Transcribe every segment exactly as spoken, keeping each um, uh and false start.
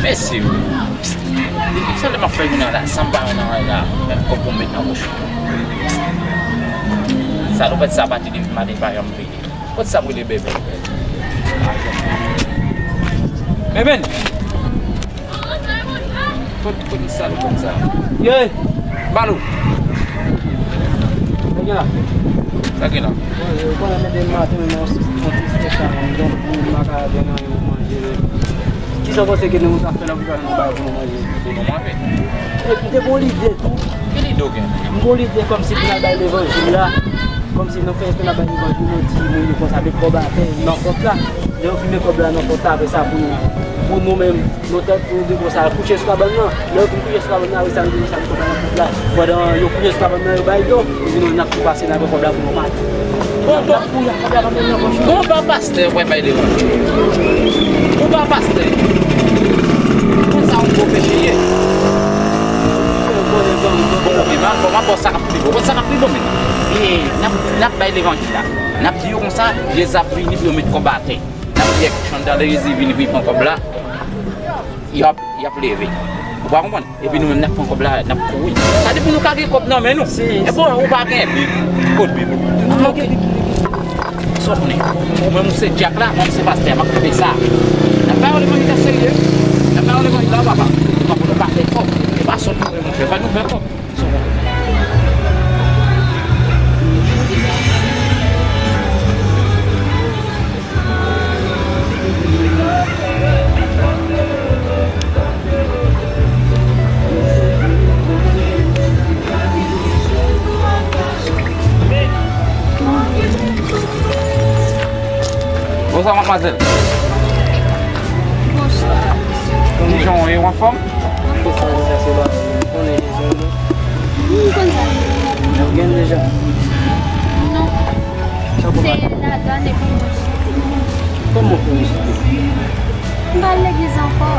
Mesye, wi. Depi sèl m ap fè jounen an la, san m pa wè nan rèy la, menm kòb pou m met nan bouch. Salopèt sa pati depi maten, li pa janm vini. Kot sa pou li, Beben? Beben! Kot, kot salopèt sa? Ye! Balou! Sa gen la? Sa gen la? Bon, ou konnen depi maten, men yon ti strès la, donk, m pa ka gen anyen pou manje, men. Kisa w panse ke nou ka fè la pou nou bay pou nou manje? Pou nou manje? Epi, m te gen yon lide tou. Ki lide w gen? M gen yon lide kòmsi pou n al bay levanjil la. Kòmsi nou fè espè n al bay levanjil, nou di moun yo konsa met kòb atè nan pòt la. Lè yo fin met kòb la nan pòt la, apre sa, pou nou, pou nou menm, nou tèt pou nou di konsa, kouche sou kabann nan. Lè yo fin kouche sou kabann nan, apre sa, nou di konsa, nou konsa nan pòt la. Pandan yo kouche sou kabann nan, yo bay dlo. Epi nou, n ap tou pase, n ap pran kòb la pou nou pati. Bon, bon, bon, pa pastè, w pral bay levanjil. Ou pa pastè. Konsa yon gwo peche ye. Bon, ok, m ap, m ap ba w sa k ap pi bon. Bon, sa k ap pi bon, men. E, n ap, n ap bay levanjil la. N ap di yo konsa, Jezi ap vini pou yo met kòb atè. N ap di, chandalye Jezi vini pou l pran kòb la. Y ap, y ap leve. Ou pa konprann? Epi nou menm, n ap pran kòb la, n ap kouri. Sa di pou nou ka gen kòb nan men nou. Si, e bon, ou pa gen Bib. Kot Bib ou? Ou manke Bib. Sa w konnen? Ou menm, ou se dyak la, mwen, m se pastè a, m ap kite sa. N ap bay yon levanjil serye. N ap bay yon levanjil la, papa. Papa, nou pa fè kòb. E pa sòt nou, monchè. Fè nou fè kòb. Bonswa, madmwazèl. Bonswa. Kijan w ye, w anfòm? Anfòm, sa, sa, se la. Konnen Jezi, non? Wi, m konn sa. Ou gen l deja? Non. Sa pou se la done pou mwen. Kòman pou mwen? M pa al legliz ankò.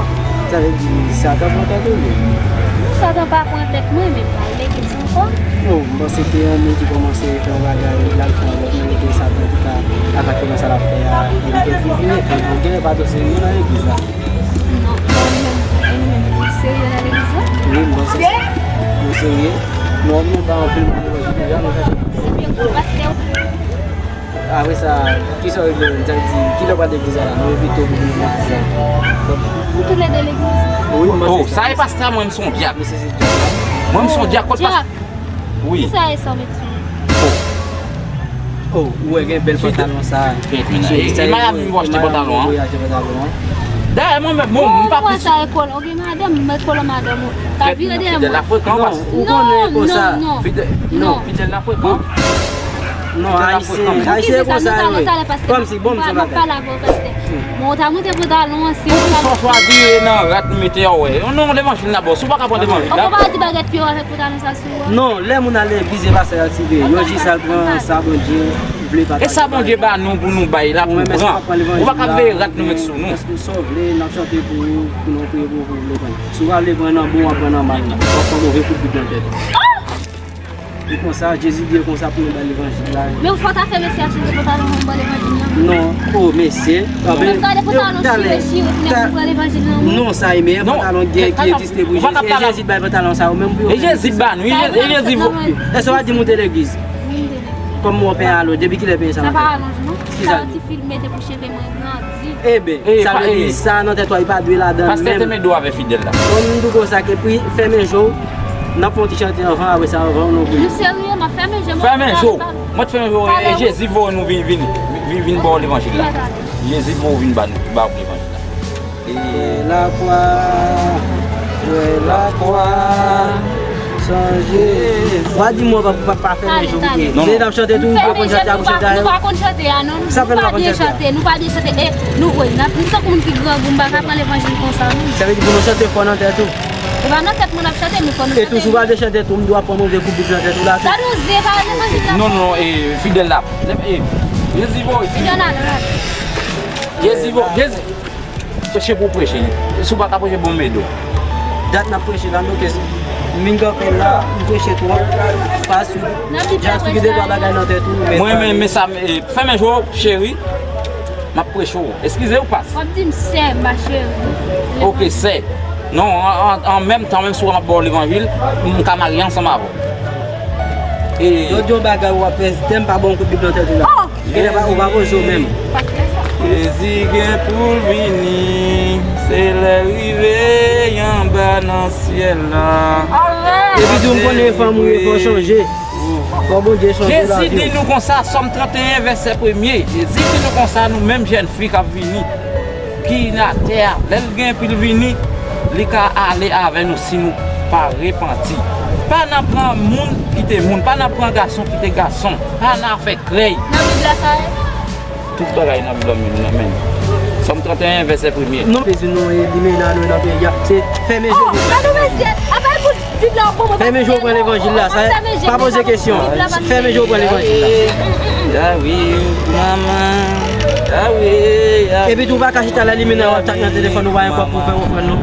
Sa vle di Satan pran tèt ou, wi? Non, Satan pa pran tèt mwen, men m pa al legliz ankò. Non, m panse ke yon moun ki kòmanse fè yon bagay, l al fè yon lòt moun, epi Satan ki ka atake nan sa l ap fè a, e li gen pou l vini, epi ou gen lè pa twò serye nan legliz la. Non, mwen menm, mwen menm, mwen serye nan legliz la. Wi, m panse nou serye. Nou, nou pa anpil moun levanjil deja, nou chache. Se byen pou pastè. Apre sa, kisa w regle menm? Sa vle di, kilè w pral legliz la? Nou envite w pou vin legliz la. Ou toulède legliz? Wi, m panse sa. Oh, sa e pastè, mwen, m se yon dyak. Misye se dyak la. Mwen, m se yon dyak, kot pastè? Wi. Kisa e sa w met sou ou? Oh, ou wè gen bèl pantalon sa. Kèt, men, e, e Mayami m achte pantalon an. Wi, achte pantalon an. Dayè, mwen menm, bon, m pa plis. Sa e kòl, ou gen madanm, m met kòl madanm ou. Ka vire dèyè mwen. Fidèl la frekan, non, ou konnen konsa. Non, non, non. Fidèl, non, Fidèl la frekan. Non, Ayisyen, Ayisyen konsa yo ye. Kòmsi, bon, m se bagay. Bon, ou ta monte pantalon an, si ou ta. Pou sa w vire nan rad, m mete a wè. Non, levanjil la, bòs, ou pa ka pran levanjil la. Ou pa di bagay pye avèk pantalon sa sou ou a? Non, lè moun al legliz, e pa sa y ap tire. Yo jis al pran sa Bondye vle pataje. E sa Bondye ba nou pou nou bay la, pou nou pran. Ou pa ka veye rad nou met sou nou. Èske sa w vle, n ap chante pou ou, pou nou priye pou ou, pou ou vle pran. Si w pa vle pran nan bon, w ap pran nan mal la. W ap pran move kout bib nan tèt ou. E konsa, Jezi di e konsa pou nou bay levanjil la. Men ou fò ta fè mesye a chanje pantalon pou m ba levanjil la. Non, oh, mesye. Ou menm gade pantalon chire, chire, pou nèg pou pran levanjil nan men. Non, sa e meyè pantalon ki, ki egziste pou Jezi. E Jezi bay pantalon sa yo menm pou yo. E Jezi ba nou, e Jezi vo. Èske w pa di m ou te legliz? Wi, m te legliz. Kòm w pen alo, depi kilè pen sa nan tèt ou? Sa pa alonj non. Sa yon ti fil mete pou cheve mwen grandi. Eben, sa vle di sa nan tèt ou a, li pa dwe ladan l menm. Pastè te met dlo avè Fidèl la. Bon, m di w konsa ke pou fèmen je w, n ap fè yon ti chante anvan, apre sa, anvan nou priye. Nou serye, m ap fèmen je m. Fèmen je w. Mwen t fèmen je w, e Jezi voye nou vin, vin, vin, vin ba w levanjil la. Jezi voye w vin ba nou, ba w levanjil la. Wè lakwa, wè lakwa. Sonje. W a di mwen pa, pa, pa fè men jou kite. Non, non. N ap chante tou, nou pa konn chante a, pou chante a yo. Nou pa konn chante a, non. Sa fè nou pa konn chante a? Nou pa byen chante, nou pa byen chante. E, nou, wè, n ap, nou tankou moun ki grangou, m pa ka pran levanjil konsa, non. Sa vle di pou nou chante fò nan tèt ou. E pa nan tèt mwen n ap chante, men fò nou chante. E tou, si w pa vle chante tou, m dwe pran move kout bib nan tèt ou la tou. Gade yon zye pa levanjil la. Non, non, e, Fidèl la. E, Jezi voye. Fidèl la, la. Jezi voye, Jezi. Preche pou w preche. Si w pa ka preche, bon, m ede w. Dat n ap preche la, nou te vin kanpe la, m preche twòp. Pas ou, jas ou gen de twa bagay nan tèt ou, nou mete. Mwen, men, men sa, e, fèmen je w, cheri. M ap preche w. Eskize w, pas. W ap di m sè, ma cheri. Ok, sè. Non, an, an, an menm tan, menm si w ap ba w levanjil, m ka marye ansanm avè w. E Yo di yon bagay w ap fè, si tèm pa ba w yon kout bib nan tèt ou la. Oh! Genlè pa, ou pa poze w menm. Jezi gen pou l vini, se lè l rive anba nan syèl la. Epi di w m konnen fanm ou ye, fò w chanje. Fò Bondye chanje lavi w. Jezi di nou konsa, Sòm trannteyen, vèsè premye. Jezi di nou konsa, nou menm jèn fi k ap vini, ki nan atè a, lè l gen pou l vini, li ka ale avè nou si nou pa repanti. Pa nan pran moun kite moun, pa nan pran gason kite gason, pa nan fè krèy. Nan Bib la sa ye? Tout bagay nan Bib la, men, men. Sòm trannteyen, vèsè premye. Non, bezwen nou elimine nou nan peyi a. Se fèmen je w. Oh, gade mesye, apa e pou Bib la w bon, mwen pa Fèmen je w pran levanjil la, sa, pa poze kesyon. Fèmen je w pran levanjil la. Ah wi, manman. Ah wi, ah wi. Epi tou, ou pa ka chita la, elimine w ap tap nan telefòn, ou pa gen kòb pou fè ofrann, non.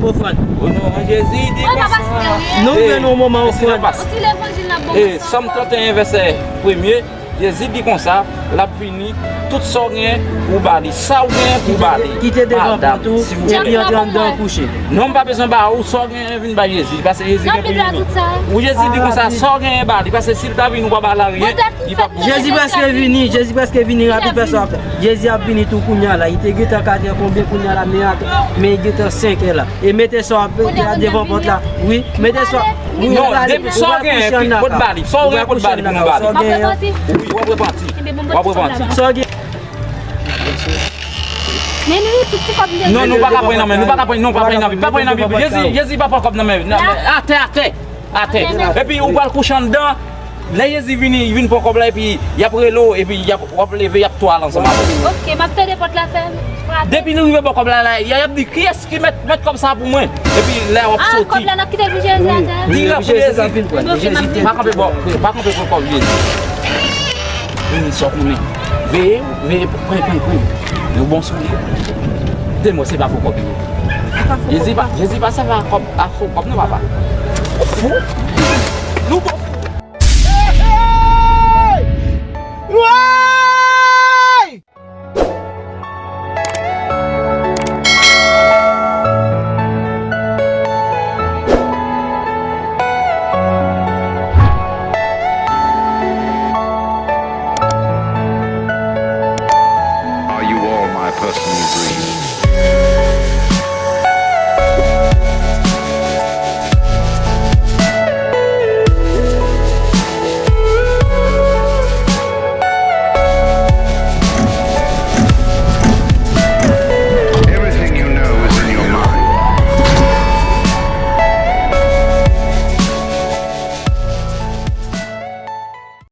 Ofrann. O non, Jezi di konsa. Nou rive nan yon moman ofrann. Sòm trannteyen, vèsè premye. Jezi di konsa, l ap vini, tout sa w genyen, ou ba li. Sa w genyen, ou ba li. Kite devan pòt ou, epi antre anndan kouche. Non, m pa bezwen ba ou, sa w genyen, vin bay Jezi, paske Jezi gen pou li. Ou Jezi di konsa, sa w genyen, ba li, paske si l ta vini, ou pa ba l anyen, li p ap Jezi prèske vini, Jezi prèske vini, rapid, fè sa w ap fè. Jezi ap vini tou kounya la, li te gentan katè konbyen kounya la, men at-, men li gentan senk è la. E mete sa w ap fè devan pòt la, wi, mete sa. Non, depi sa w genyen, pot ba li. Sa w genyen, pot ba li pou nou ba li. Wi, w ap repanti. W ap repanti. Sa w gen. Non, nou pa ka pran nan men, nou pa ka pran, non, pa pran nan Bib, pa pran nan Bib. Jezi, Jezi pa pran kòb nan men. Atè, atè, atè. Epi ou pral kouche anndan. Lè Jezi vini, li vin pran kòb la, epi y ap rele w, epi y ap, w ap leve, y ap tou al ansanm avè w. Ok, m ap tande pòt la fèmen. Depi nou rive bò kòb la, la, y ap di, kiyès ki mèt, mèt kòb sa pou mwen? Epi lè w ap soti. Ah, kòb la, n ap kite pou Jezi atè. Dirèk pou Jezi. Pa kanpe bò, pa kanpe pran kòb Jezi. Vini sòk mwen. Veye, veye, pran, pran, pran. Yon bon soulye. Demò, se pa fo kòb li ye. Jezi pa, Jezi pa sèvi a kòb, a fo kòb, non, papa. Ou fou?